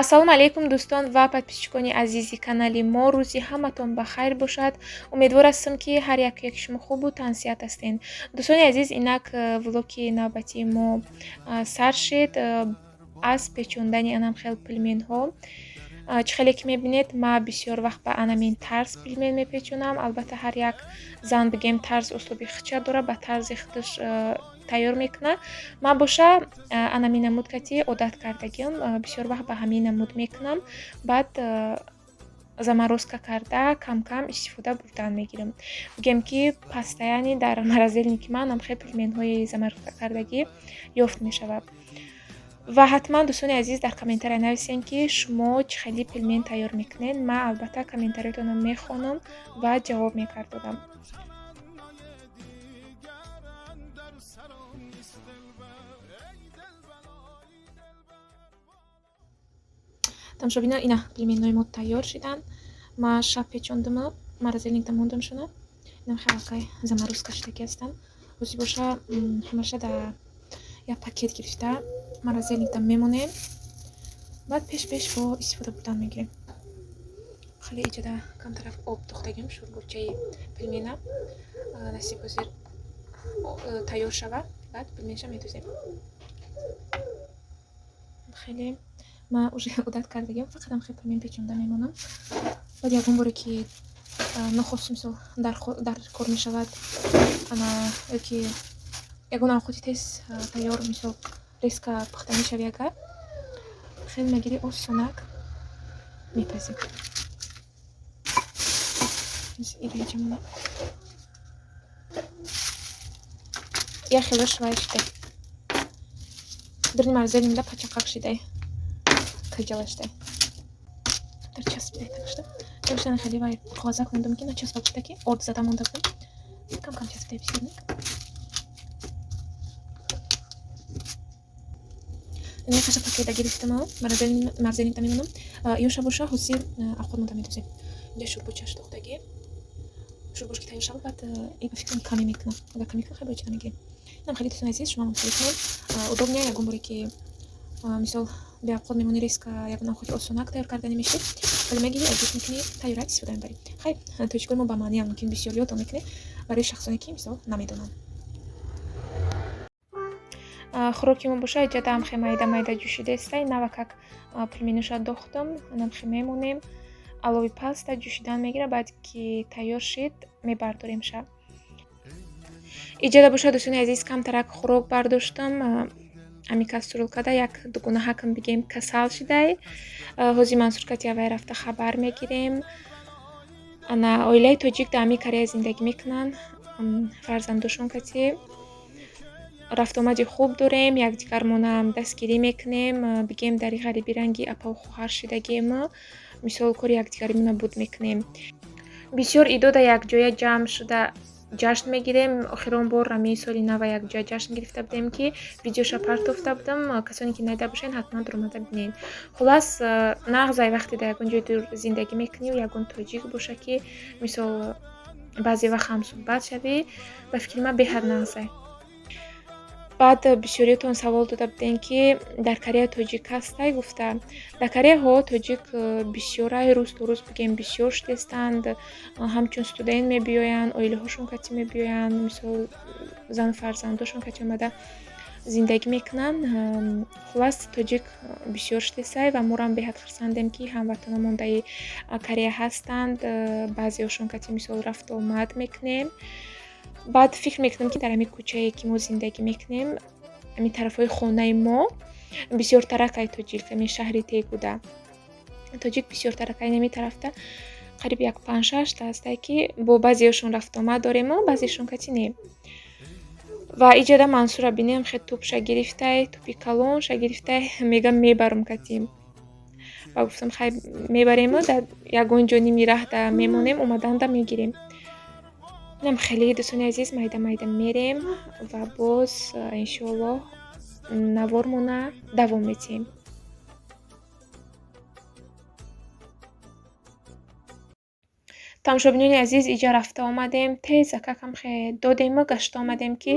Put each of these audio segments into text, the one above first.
Ассалому алайкум, дӯстон ва подписчикони азизи канали мо. Рӯзи ҳаматон ба хайр бошад. Умедвор ҳастам, ки ҳар яку яки шумо хубу тансиҳат ҳастед. Дӯстони азиз, инак влоги навбатии мо сар шид аз печондани анам хел пельменҳо. Чӣ хеле ки мебинед, ма бисёр вақт ба анамин тарз пельмен мепечонам. Албатта, ҳар як зан, бигем, тарз услуби худша дорад, ба тарзи худаш тайёр мекунад. Ман боша анамин намуд кати одат кардагиам, бисёр вақт ба ҳамин намуд мекунам. Баъд заморозка карда, кам-кам истифода бурдан мегирам. Бигем, ки постоянно дар морозильники ман ҳамхел пельменҳои заморозка кардагӣ ёфт мешавад. Ва ҳатман, дӯстони азиз, дар комментария нависем, ки шумо чӣ хели пельмен тайёр мекунед. Ман албатта комментариятонро мехонам ва ҷавоб мегардонам. Тамошобинон, ина пельменҳои мо тайёр шиданд. Ма шаб печондуму морозильникда мондамшона. Инам хелакай заморозка шудагӣ ҳастанд. Ҳозир боша ҳамаша дар як пакет гирифта морозильникда мемонем. Баъд пеш-пеш бо истифода бурдан мегирем. Хеле иҷода камтараф об духтагим шӯрбочаи пельмена. Насиб, ҳозир тайёр шава, баъд пельменша медузем. Хеле ман уже одат кардагиам, фақат ҳам хел пельмен печонда мемонам. Баъд ягон боре ки нохост, мисол, дар кор мешавад, ана ёки ягон авқоти тез тайёр, мисол, резко пухта мешави, агар хел мегирӣ, осонак мепазӣ. Ира як хелош вай шидай, дурни морозильникда пачақақ шидай, каҷала шидай, дар часпидай. Так что хеле вай коғазак мондам, ки начаспа гуфта, ки орд зада монда будам, кам кам часпидай, бисёр не. Хаша пакета гирифтаму морозильникда мемонам. Ёша боша ҳозир авқот монда медузем. Инҷа шӯрбочаш духтагӣ. Шӯрбош ки тайёр шавад, баъд ин ба фикрам каме мекунам. Агар каме кунам, хеле бояд чида мегирем. Инам хеле, дӯстони азиз, шумо хеле кунед. Удобно, ягон боре ки, мисол, беавқот мемонӣ, резко ягон авқоти осонак тайёр кардани мешид, вале мегирӣ, аҷош мекунӣ, тайёрак истифода мебарӣ. Хай, тоҷикои мо ба маъниам мумкин бисёр ёдон мекунед, барои шахсоне ки, мисол, намедонанд. Хӯроки мо боша иҷада ҳамхе майда майда ҷӯшидаестай. Навакак пельменоша дохтам, анамхе мемонем. Алови паста ҷӯшидан мегирад, баъд ки тайёр шид, мебардоремша. Иҷада боша, дӯстони азиз, камтарак хӯрок бардоштам. Ами кастрюлькада як дугона ҳакм, бигем, касал шидай. Ҳозир Мансур кати авай рафта хабар мегирем. Ана оилаи тоҷик дар ами Корея зиндагӣ мекунанд, фарзандошон кати рафтуомади хуб дорем, якдигармонам дастгирӣ мекунем. Бигем, дар ғариби ранги апаву хоҳар шидагиему, мисол, кори якдигаримона буд мекунем. Бисёр идода якҷоя ҷамъ шуда ҷашн мегирем. Охирон бор ами соли нава якҷоя ҷашн гирифта будем, ки видеоша партофта будам. Касоне ки надида бошед, ҳатман дуромада бинед. Хуллас, нағзай вақте дар ягон ҷои дур зиндагӣ мекунӣ, ягон тоҷик боша, ки, мисол, баъзе вақт ҳамсӯҳбат шавӣ, ба фикри ман, беҳад нағзай. Баъд бисёриятон савол дода будем, ки дар Корея тоҷик ҳастай гуфта. Дар Корея ҳо тоҷик бисёрай, рӯз то рӯз, бигем, бисёр шудестанд. Ҳамчун студент мебиёянд, оилаҳошон кати мебиёянд, мисол, зану фарзандошон кати омада зиндагӣ мекунанд. Хуллас, тоҷик бисёр шудесай ва морам беҳад хурсандем, ки ҳамватаномон дар Корея ҳастанд. Баъзеҳошон кати, мисол, рафту омад мекунем. Баъд фикр мекунам, ки дар ҳамин кӯчае ки мо зиндагӣ мекунем, ҳамин тарафҳои хонаи мо бисёртаракай тоҷик. Ҳамин шаҳри Тегуда тоҷик бисёртаракай. Ҳамин тарафта қариб як панҷ-шашта ҳастай, ки бо баъзеҳошон рафтуомад дорему, баъзеашон кати не. Ва иҷода Мансура бинем, хе тӯпша гирифтай, тӯпи калонша гирифтай, мегам, мебарам катим. Ва гуфтам, хай, мебарему, дар ягон ҷо ними раҳда мемонем, омаданда мегирем. Инам хеле, дӯстони азиз, майда майда мерем ва боз, иншоаллоҳ, навормона давом медиҳем. Тамошобинони азиз, иҷа рафта омадем, тез акакам хе додему гашта омадем, ки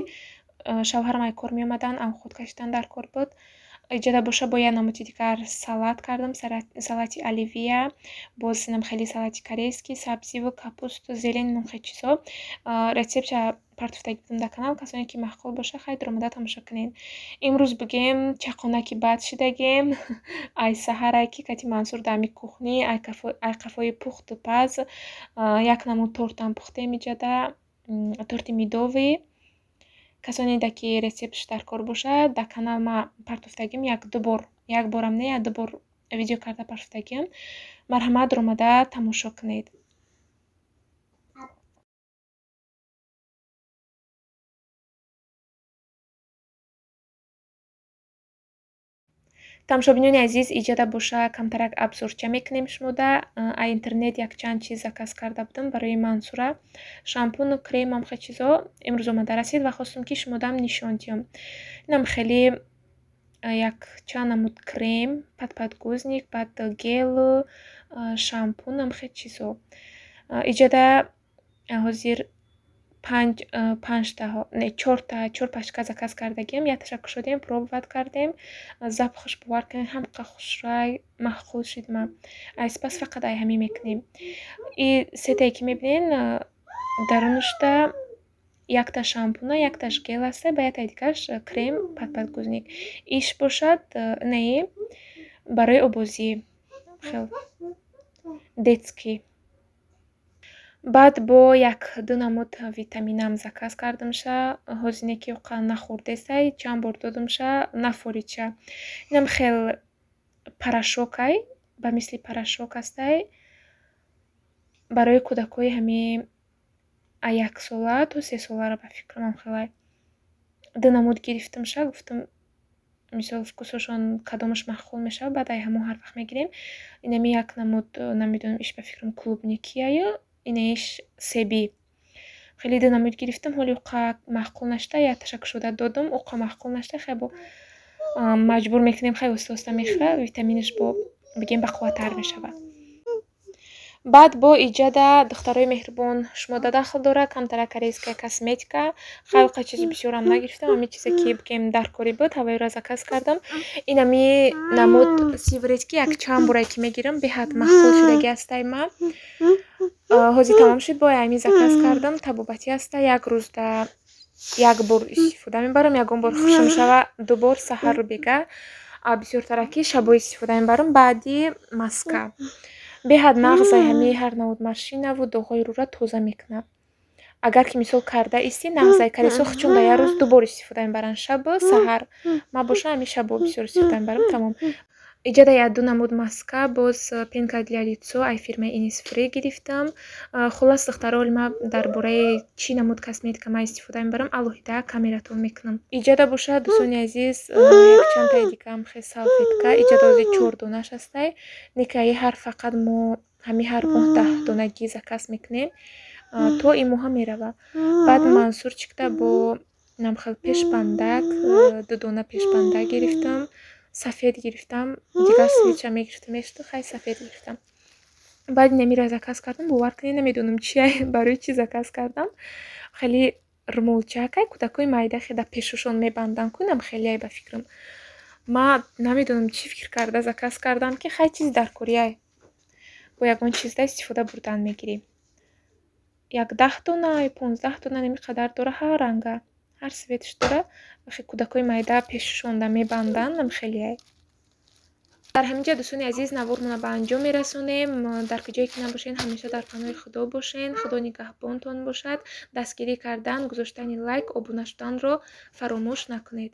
шавҳарам ай кор меомаданд, авхот кашидан дар кор буд. Иҷода боша бо як намуди дигар салат кардам, салати оливия, боз инам хеле салати корейский, сабзиву капусту, зелень, инам хеле чизо. Рецептша партофтагӣ будам дар канал, касоне ки маъқул боша, хайр, омада тамошо кунед. Имрӯз бигем, чақонаки бад шидагем. Ай саҳарай ки кати Мансур дар ҳами кухни, ай қафои пухту паз, як намуд тортам пухтем иҷода, торти медовый. Касоне да ки рецептш дар кор бошад, дар канал ма партофтагим як ду бор, як борам не, як ду бор видео карда партофтагиам. Марҳамат, омада тамошо кунед. Тамошобинони азиз, иҷода боша камтарак обзорча мекунем шумода. Ай интернет якчанд чиз заказ карда будам барои Мансура. Шампуну кремам, хеле чизо имрӯз омада расид ва хостум, ки шумодам нишон диҳам. Инам хеле якчанд намуд крем, подгузник, баъд гелу шампунам, хеле чизо. Иҷода ҳозир панҷ панҷта, не, чорта, чор пачка заказ кардагиам. Якташа кушодем, пробовать кардем. Запахаш, бовар кунед, ҳамқа хушрай, маъқул шид ма. Ай сипас фақат ай ҳамин мекунем. И сетае ки мебинен, дарунашда якта шампуна, якташ гел аста, ба яктаи дигараш крем подгузник. Иш бошад инаи барои обозӣ, хел детский. Баъд бо як ду намуд витаминам заказ кардамша. Ҳозине ки оқа нахӯрдесай, чанд бор додамша, нафоридша. Инам хел порошокай, ба мисли порошок астай, барои кӯдакҳои ҳами 1 сола то 3 соларо, ба фикрамам хелай. Ду намуд гирифтамша, гуфтам, мисол, вкусошон кадомаш маъқул мешавад, баъд ай ҳамон ҳар вақт мегирем. Инами як намуд, намедонам, иш ба фикрам клубникияю, инаиш себӣ. Хеле ду намуд гирифтам, ҳоли оқа маъқул нашуда, якташа кушода додум, оқа маъқул нашуда, хай бо маҷбур мекунем, хай оҳиста оҳиста мехӯра, витаминаш бо бигем бақувваттар мешавад. Баъд бо иҷада, духтарои меҳрубон, шумода дахл дорад камтара корейская косметика. Хай, оқа чизи бисёрам нагирифтам, ҳамин чизе ки бигем даркорӣ буд, ҳавоиро заказ кардам. Инами намуд сыворотки як чанд борае ки мегирам, беҳад маъқул шудагӣ ҳастай ма. Ҳозир тамом шуд, бо ҳамин заказ кардам. Табобатӣ ҳаста, як рӯзда як бор истифода мебарам, ягон бор хушм шава, ду бор, саҳару бегаҳ. Бисёртараки шабо истифода мебарам. Баъди маска беҳад нағзай, ҳамаи ҳар намуд морщинаву доғҳои рӯра тоза мекунад. Агар ки мисол карда истӣ, нағзай. Корейсҳо чун дар як рӯз ду бор истифода мебаранд, шабу саҳар. Ман боша ҳамин шабо бисёр истифода мебарам, тамом. Иҷода як ду намуд маска, боз пенка для лицо ай фирмаи Innisfree гирифтам. Хуллас, духтаро, ҳоли ман дар бораи чӣ намуд косметика ман истифода мебарам, алоҳида камератон мекунам. Иҷода бошад, дӯстони азиз, якчандтаи дигаам хел салфетка. Иҷода ҳозир чор донаш ҳастай. Некаи ҳар фақат мо ҳамин ҳар моҳ 10 донагӣ заказ мекунем, то ин моҳа мерава. Баъд Мансурчикда бо намхел пешбандак, ду дона пешбандак гирифтам, сафед гирифтам, дигар цветша мегирифтам, мешуд, хай, сафед гирифтам. Баъд инамиро заказ кардам, бовар кунед, намедонам чия, барои чӣ заказ кардам. Хеле румолчакай, кӯдакҳои майда хел дар пешошон мебанданд ку, инам хелеай ба фикрам. Ман намедонам чӣ фикр карда заказ кардам, ки хай, чизи даркориай. Бо ягон чизда истифода бурдан мегирӣ. Як 10 дона ё 15 дона, нами қадар дора, ҳар ранга, ҳар цветаш дора. Кӯдакҳои майда пешошонда мебанданд, нам хелеай. Дар ҳамин ҷо, дӯстони азиз, навормонро ба анҷом мерасонем. Дар куҷое ки набошед, ҳамеша дар паноҳи Худо бошед. Худо нигаҳбонтон бошад. Дастгирӣ кардан, гузоштани лайк, обуна шуданро фаромӯш накунед.